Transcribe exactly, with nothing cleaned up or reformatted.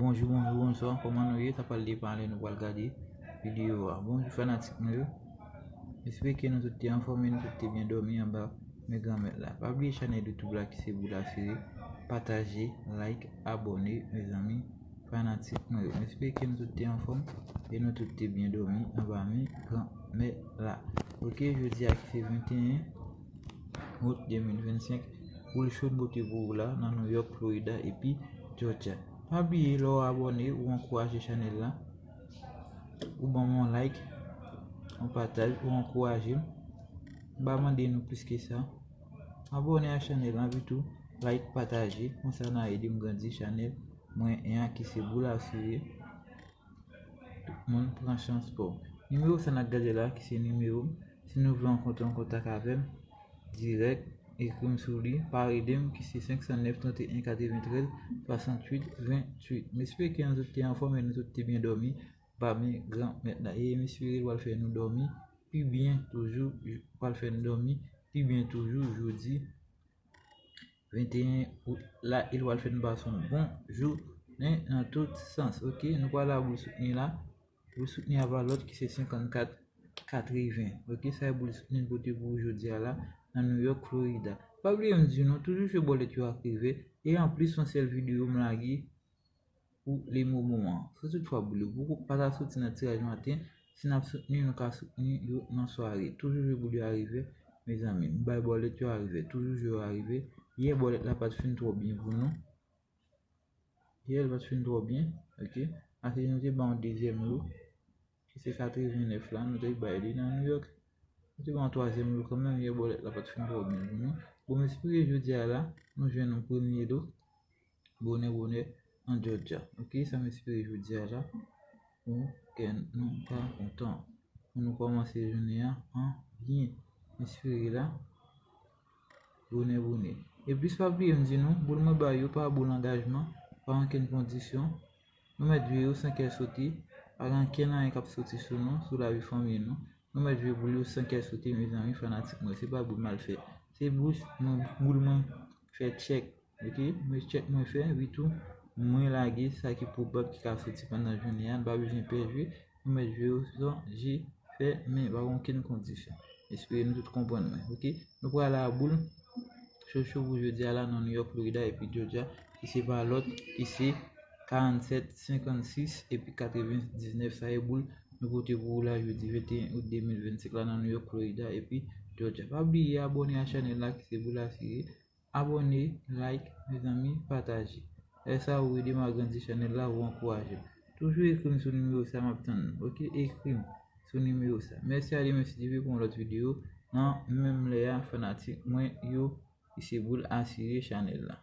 Bonjou, bonjou, bonswa, kòman nou ye? Sa pral depann lè nou pral gade videyo a. Bonjou fanatik mwen yo. M espere ke nou tout te anfòm e nou tout te byen dòmi anba men Granmèt la. Pa bliye chanèl YouTube la ki se Boul Asire. Pataje, like, abòne, mezanmi, fanatik mwen yo. M espere ke nou tout te anfòm e nou tout te byen dòmi anba men Granmèt la. Ok, jodi a ki se venteyen out de mil vennsenk, boul cho m pote pou ou la nan New York, Florida epi Georgia. Pa bliye, lè w abòne, ou ankouraje chanèl la. Ou ban m yon like, yon pataj, ou ankouraje m. M pa mande nou plis ke sa. Abòne a chanèl la, epi tou like, pataje. Konsa n a ede m grandi chanèl mwen an ki se Boul Asire. Tout moun pran chans pa w. Nimewo sa n ap gade la, ki se nimewo m. Si nou vle antre an kontak avè m dirèk, ekri m sou li, pa rele m, ki se senk san nèf, trant e en, katreventrèz, swasanntuit, venntuit. M espere ke nou tout te anfòm e nou tout te byen dòmi anba men Granmèt la. E m espere l pral fè nou dòmi pi byen toujou, pral fè nou dòmi pi byen toujou jodi venteyen out la, e l pral fè n pase yon bon jounen nan tout sans. Ok, nou pral a boul soutni la. Boul soutni a pa lòt ki se senkannkat katreven. Ok, sa e boul soutni m pote pou ou jodi a la nan New York, Florida. Pa bliye m di nou, toujou jwe bòlèt yo ak rive. E anplis, yon sèl videyo m lage pou le moman an. Si toutfwa boul yo poko pa ta soti nan tiraj maten, si n ap soutni, nou ka soutni yo nan sware. Toujou jwe boul yo a rive, mezanmi. M bay bòlèt yo a rive, toujou jwe yo a rive. Yè bòlèt la pa t fin twò byen pou nou. Yè l pa t fin twò byen, ok. Ase nou te ba yon dezyèm lo, ki se katrevennèf la, nou te bay li nan New York. Nou te ba yon twazyèm lo kanmenm, yè bòlèt la pa t fin twò byen pou nou. Bon, m espere jodi a la, nou jwenn yon premye lo. Bonè, bonè, an Georgia. Ok, sa m espere jodi a la, pou kè nou ta kontan. Pou nou kòmanse jounen an an byen. M espere la, bonè, bonè. E plis pa bliye m di nou, boul mwen ba yo pa boul angajman, pa ankenn kondisyon. Nou mèt jwe yo san kè sote, pa gen ankenn anyen k ap soti sou nou, sou lavi fanmi nou. Nou mèt jwe boul yo san kè sote, mezanmi, fanatik mwen. Se pa boul m al fè. Se boul mwen, boul mwen fè tchèk. Ok, mwen tchèk mwen fè, epi tou, mwen lage sa ki pwobab ki ka soti pandan jounen an. Nou pa bezwen pè jwe, nou mèt jwe yo san je fèmen, pa gen okenn kondisyon. M espere nou tout konprann mwen. Ok, nou pral a boul cho cho pou jodi a la nan New York, Florida epi Georgia, ki se pa lòt, ki se karannsèt, senkannsis epi katrevendiznèf. Sa e boul nou pote pou ou la jodi venteyen out de mil vennsenk la nan New York, Florida epi Georgia. Pa bliye abòne a chanèl la ki se Boul Asire. Abòne, like, mezanmi, pataje. Lè sa ou ede m agrandi chanèl la, ou ankouraje m. Toujou ekri m sou nimewo sa, m ap tann nou. Ok, ekri m sou nimewo sa. Mèsi a Dye, mèsi Dye pou yon lòt videyo nan menm lè a, fanatik mwen yo, ki se Boul Asire chanèl la.